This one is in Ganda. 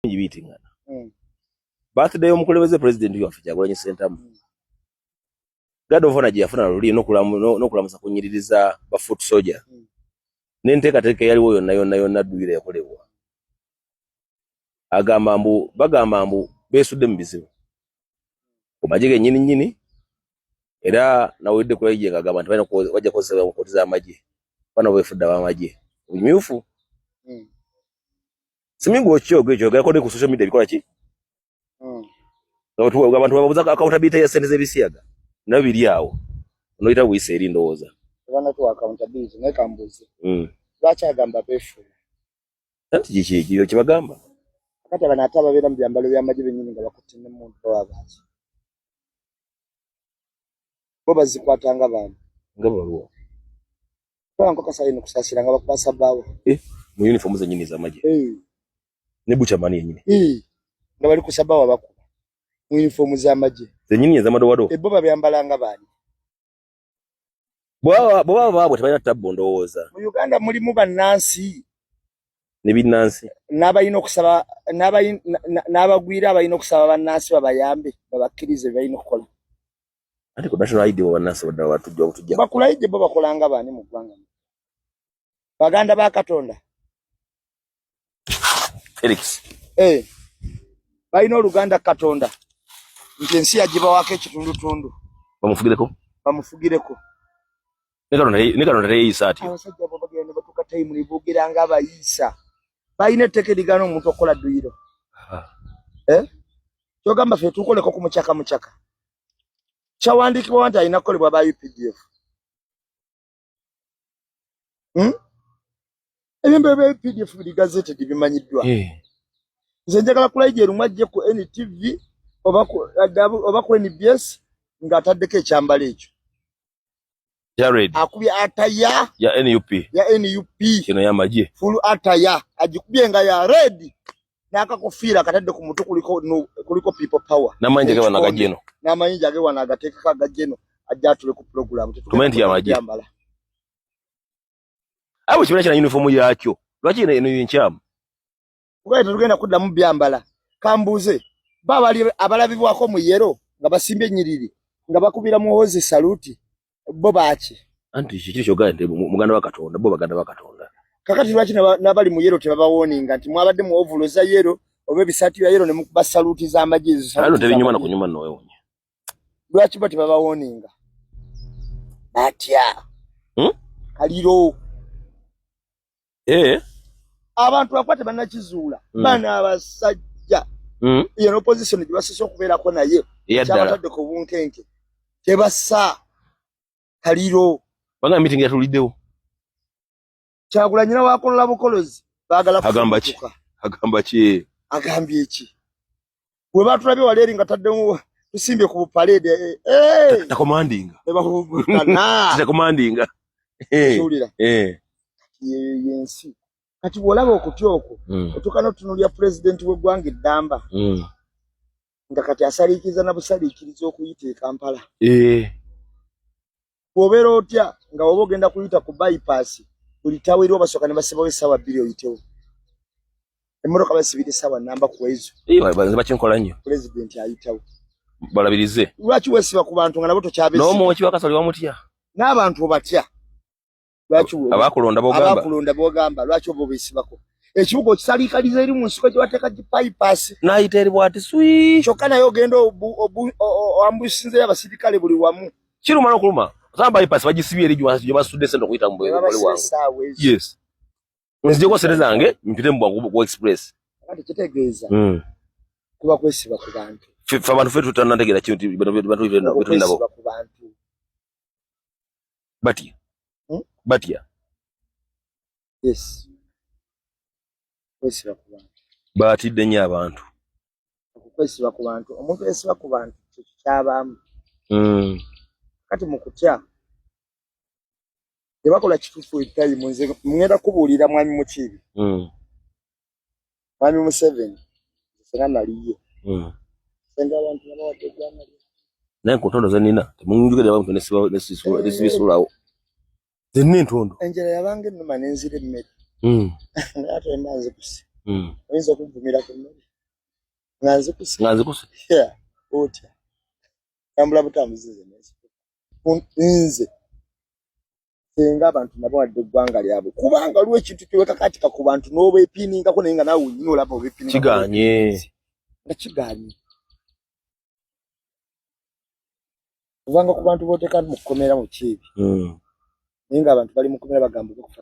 Biyitingana. Birthday y'omukulembeze, president waffe Kyagulanyi Ssentamu, Guard of Honor gye yafuna luli n'okulamusa kunyiririza ba foot soldier n'enteekateeka eyaliwo yonna yonna yonna, dduyiro yakolebwa. Agamba mbu, bagamba mbu beesudde mu bizibu ku magye gennyini nnyini, era nawulidde Kulayigye ng'agamba nti balina bajja kukozesebwa mu kkooti z'amagye, bano beefudde ab'amagye obumyufu. Simingu okyogo ekyo yogerako ne ku social media, bikola ki? Abantu babuuza accountability ya ssente z'ebisiyaga, nabyo biri awo, onoyita buyisa eri ndowooza. Tebanatuwa accountability, naye kambuuze. Lwaki agamba beefuula? Anti kiki kyo kyebagamba. Kati abano ate ababeera mu byambalo by'amagye bennyini nga bakutte n'emmundu baba baaki? Bo bazikwatanga baani? Nga baluwa? Kola nkokasa ino kusaasira nga bakuba sabaawa. Eh, mu uniform zennyini ez'amagye? Eh. Ne buchamani yennyini? Eh, nga bali ku sabaawa bakuba mu uniform z'amagye. Zennyini ez'amadowado? Ebo babyambalanga baani? Bwe baba baabwe tebalina tabbu, ndowooza. Mu Uganda mulimu bannansi. Ne binnansi. N'abalina okusaba n'abagwira abalina okusaba bannansi babayambe, babakkirize bye balina okukola. Anti ku national ID bo bannansi baddala batujja obutujja. Bakulayidde bo bakolanga baani mu ggwanga? Baganda ba Katonda. Felix. Eh. Balina oluganda Katonda nti ensi yagibawaako ekitundutundu. Bamufugireko. Bamufugireko. Ne Katonda teyeeyisa atyo. Abasajja bo bagenda ne batuuka time ne boogera nga abayiisa. Balina etteeka erigaana omuntu okukola dduyiro. Eh? Kyogamba ffe tukoleko ku mucaka mucaka. Kyawandiikibwa nti alina kukolebwa ba UPDF. Hmm? Ebyembe bya UPDF biri gazetted, bimanyiddwa. Nze njagala Kulayigye lumu ajje ku NTV oba ku NBS ng'ataddeko ekyambalo ekyo. Ya red. Akubye attire. Ya NUP. Ya NUP. Kino y'amagye. Full attire agikubye nga ya red n'akakofiira akatadde ku mutwe kuliko no, kuliko People Power. N'amayinja ge wano agajjeno. N'amayinja ge wano agateekako agajjeno, ajja atule ku program. Tumanyi nti y'amagye. Byambala. Abo kibeera kina uniform yakyo, lwaki eno enkyamu? Kuba tetugenda kuddamu byambala. Kambuuze, ba abali abalabibwako mu yellow nga basimbye ennyiriri nga bakubira Muhoozi saluti, bo baaki? Anti kiki kyogamba nti muganda wa Katonda, bo baganda ba Katonda. Kakati lwaki n'abali mu yellow tebabawooninga nti mwabadde mu ovulo za yellow oba ebisaati bya yellow ne mukuba saluti z'amagye ezo? Alo saluti tebinyuma na z'amagye. Kunyuma nno wewunya. Lwaki bo tebabawooninga? Batya? Hmm? Kaliro. Eh. Abantu bakuba tebannakizuula. Bano abasajja, yeno opposition gye basoose okubeerako naye Eyaddala. kyabatadde ku bunkenke, tebassa kaliro. Banga meeting yatuliddewo. Kyagulanyi wakolola bukolozi, baagala Agamba ki? kufubutuka. Agamba ki? Agambye ki? Bwe batulabye wali eri nga taddemu tusimbye ku bupaleede, eh, Takomandinga. ne bakubuukana. Takomandinga. Eh. Kiwulira. Eh. Yensi kati bw'olaba okutya okwo, otuuka n'otunuulira pulezidenti w'eggwanga eddamba nga kati asaliikiriza na busaliikiriza okuyita e Kampala. Bw'obeera otya nga oba ogenda kuyita ku bypass, buli ttaawo eriwo basooka ne basibawo essaawa 2 oyitewo, emmotoka basibira essaawa namba ku ezo. Eh, bakinkola nnyo. Pulezidenti ayitawo. Balabirize. Lwaki weesiba ku bantu nga nabo tokyabesiga? N'omwoki wakasoli wamutya. N'abantu obatya. Lwaki Abakulonda bogamba. Abakulonda bogamba, lwaki oba obeesibako? Ekibuga okisaliikaliza eri mu nsiko gye bateeka gi bypass. N'ayita eri bw'ati swi. Kyokka naye ogenda oambusinzeyo abasirikale buli wamu. Kiruma n'okuluma. Osanga bypass bagisibye eri gye basudde sente okuyita mu buli Babasiba wangu. essaawa ezo. Yes. Nzijeko sente zange mpite mu bwangu ku express. Kati kitegeeza kuba kwesiba ku bantu. Ffe abantu ffe tutanategeera kintu nti bantu betuli nabo. Kwesiba ku bantu. Batya. Hmm? Batya. Yes, kwesiba ku bantu. Batidde nnyo abantu. Okwesiba ku bantu, omuntu yesiba ku bantu kyekyo kyabaamu. Kati mu kutya tebakola kituufu etayimu. Nze ngenda kubuulira, mwami Mukiibi, mwami Museveni senga naliye, senga abantu nabawadde eggwanga lye. Naye ku ntondo zenina temunjugire abantu nesibisulawo zenina entondo. Enjala yabanga ennuma nenzira emmere, naye ate mba nzikuse, oyinza okunvumira ku mmere. Nga nzikuse. Nga nzikuse. Yeah, otya tambula butambuzi nze nenzikuka nze senga abantu nabo wadde eggwanga lyabwe, kubanga waliwo ekintu kyewekakatika ku bantu n'obeepiningako, naye nga naawe wenyini olaba obeepiningako. Kiganye. Nga kiganye. Ovanga ku bantu b'oteeka mu kkomera mu kiibi, naye ng'abantu bali mu kkomera bagamba okufa.